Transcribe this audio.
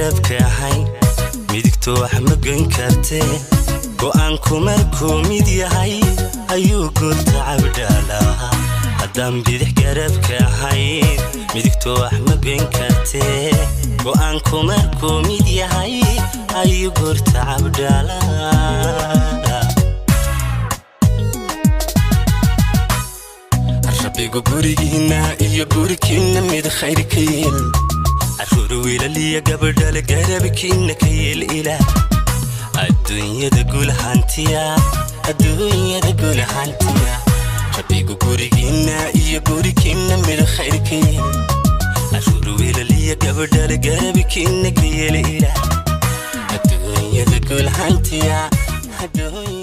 Garabka ahayn, midigto wax ma goyn kartee. Go'aanku markuu mid yahay ayuu goorta cabdhalaa. Haddaan bidix garabka ahayn, midigto wax ma goyn kartee. Go'aanku markuu mid yahay ayuu goorta cabdhalaa. Rabbigu gurigiinna iyo gurikiinna mid khayr ka yeel, caruur wiilaliya gabadhale garabkiinna ka yeel. Ilaah adduunyada gulhantiya, adduunyada gulhantiya. Rabbigu gurigiinna iyo gurikiinna mid khayr ka yeel, caruur wiilaliya gabadhale garabkiinna ka yeel. Ilaah adduunyada gulhantiya, adduunyada.